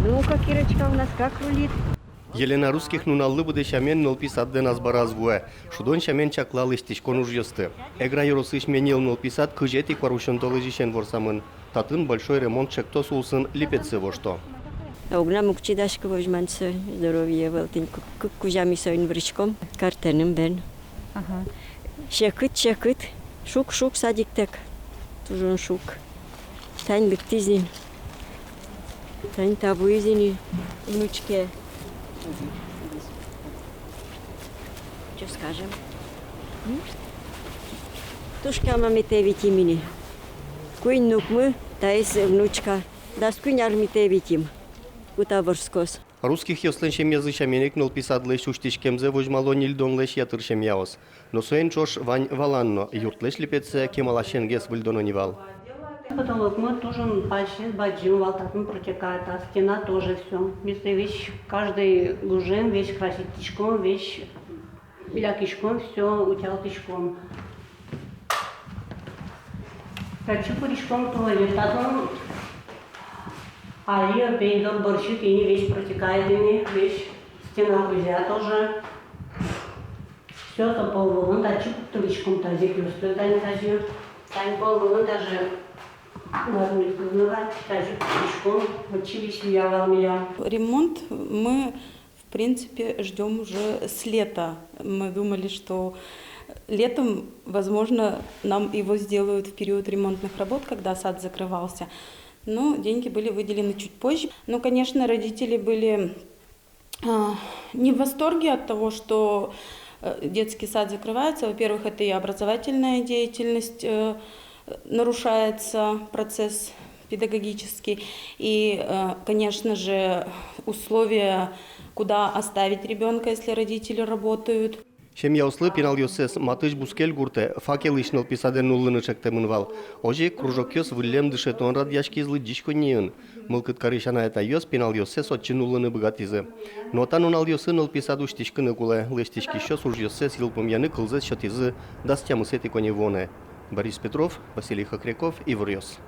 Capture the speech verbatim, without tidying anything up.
Ну-ка, Кирочка у нас как рулит? Елена Русских нуналлы быдэ сямен нылпи садлэн азбараз вуэ. Шудон сямен чакла лэсьтӥськон ужъёсты. Эгра ёросысь Меньыл нылпи сад кызетӥ куарусён толэзьысен ворсамын. Татын «Большой ремонт» чектос улсын липетсэ вошто. Огнам уг чидаськы возьманы со, здоровье ӧвӧл, тӥни кык, кык кузя ми соин вырӥськом, картэным бен. Ага. Секыт, секыт, шуг, шуг садиктэк, туж ик шуг. Тань лыктӥз ини. Тань та вуиз ини внучке. Чё скажем? М? Туж кема ми тае витим ини. Куинь нукмы, таиз внучка. Дас куинь ар ми тае витим. Кута вордскоз. Русскихъёслэн семьязы сямен ик нылпи садлэсь усьтӥськемзэ возьмало ньыльдонлэсь ятыр семьяос. Но соин ӵош вань валан но: юртлэсь липетсэ кемаласенгес выльдоно ни вал. Потолокмы туж ик пасьсэ бадӟым вал, татын протекает, а стена тоже всё. Ми сое весь, каждый гужем весь краситьтӥськом, весь лякиськом, всё утялтӥськом. Татчы пыриськом туалет, татын али пейдор бӧрсьы тӥни весь протекает ини, весь стена кузя тоже. Всё со пол вылын, татчы пуктылӥськом тазьы, просто тань тазьы. Тань пол вылын даже мар ни кылыны вань, тазьы пуктылӥськом, отчы весь вия вал милям. Ремонт мы, в принципе, ждём уже с лета. Мы думали, что летом, возможно, нам его сделают в период ремонтных работ, когда сад закрывался. Но деньги были выделены чуть позже. Ну, конечно, родители были а, не в восторге от того, что э, детский сад закрывается. Во-первых, это и образовательная деятельность, э, нарушается процесс педагогический. И, э, конечно же, условия, куда оставить ребёнка, если родители работают. Семьяослы пиналъёссэс матысь бускель гуртэ, Факелысь нылпи садэ нуллыны чектэмын вал. Озьы ик кружокъёс выллем дышетон радъяськизы лыдӟиськонниын. Мылкыд карись анай-атайёс пиналъёссэс отчы нуллыны быгатӥзы. Но та нуналъёсы нылпи сад усьтӥськыны кулэ, лэсьтӥськисьёс ужъёссэс йылпумъяны кылзэс сётӥзы дас тямысэтӥ коньывуонэ. Борис Петров, Василий Хохряков, «Иворъёс».